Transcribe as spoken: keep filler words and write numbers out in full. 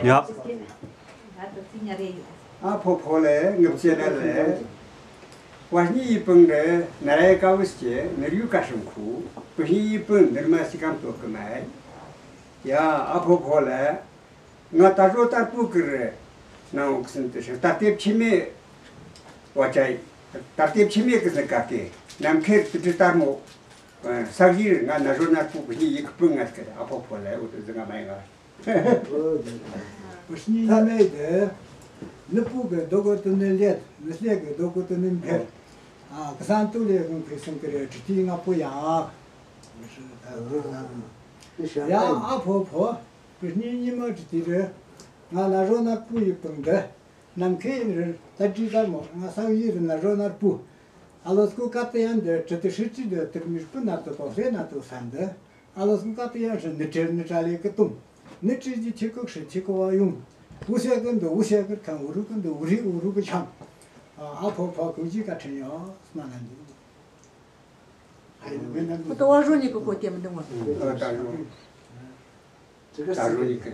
ཡ། ཨ་ཕོ་ཕོ་ལེ་ངབ་ཅེ་ལེ་ལེ། བ་ཉི་ཡི་པང་རེ་ན་རེ་ཀ་བུ་སྐྱེ་ནི་རུ་ཀ་ཤང་ཁུ། བུ་ཉི་ཡི་པང་ནི་རུ་མ་སི་ཀམ་ཏོ་ཀི་མ་ཡ། ཨ་ཕོ་ཕོ་ལེ། ང་ད་རོ་ད་པུ་ཀི་རེ་ནང་འོག་སིན་ཏི་ཤང་ད་ལྟེབ་ཆི་མེ་བ་ཅའི་ད་ལྟེབ་ཆི་མེ་ཀི་སི་ཀ་ཀེ་ནམ་ཁེར་ཏི་ཏི་ཏར་མོ། ས་གཞིར་ང་ན་རོ་ན་པུ་བུ་ཉི་ཡི་ཀི་པང་ང་སྐད་ཨ་ཕོ་ཕོ་ལེ་འོ་ཏི་ཟི་ང་མ་ཡ་ང་། བུ་ཤི་ཉི་ཉི་མེད་དེ། ནི་སྤུ་གི་རྡོ་གོ་ཏི་ནི་ལེད་ནི་སླེ་གི་རྡོ་གོ་ཏི་ནི་འཕེར། ཨ་ཀི་སང་ཏུ་ལེ་གུང་ཁུ་སུང་ཀི་རེ་ཁྲི་ཏི་ང་པོ་ཡ། ཡ་ཨ་ཕོ་ཕོ། བུ་ཤི་ཉི་ཉི་མ་ཁྲི་ཏི་རེ། ང་ན་རོ་ན་པུ་ཡི་པང་འདི། ནམ་ཁའི་ཡིན་རེད་ད་དྲི་ལྟར་མོ་ང་སང་ཡིན་རེད་ན་རོ་ན་པུ། ཨ་ལོ་སྐུ་ཀ་ཏི་ཡང་འདི་ཁྲི་ཏི་ཧྲི་ཅི་འདི་ཏིར་མི་སྤུ་ན་ཏི་པོ་ཧྲེ་ན་ཏི་ས་འདི། ཨ་ལོ་སྐུ་ཀ་ཏི་ཡང་ཧྲི་ནི་ཁྲེར་ནི་ཁྲ་ལེ་ཀི་ཏུང་། ནི་ཁྲི་ཅི་ཁྱི་ཀུག་ཧྲི་ཁྱི་ཀུ་བ་ཡུང་། འུ་སེ་ཀི་འདི་འུ་སེ་ཀི་ཁང་འུ་རུ་ཀི་འདི་འུ་རི་འུ་རུ་ཀི་ཆང་། ཨ་ཕོ་ཕོ་ཀུ་ཅི་ཀ་ཁྲེན་ཡོ་སྨ་ན་འདི། ཧ་ཡོ་མེ་ན་འདི། ཏོ་བ་རོ་ནི་ཀི་ཀོ་ཏེ་མི་འདུག་མ། ད་རུང་ད་རུང་ཡི་ཀི།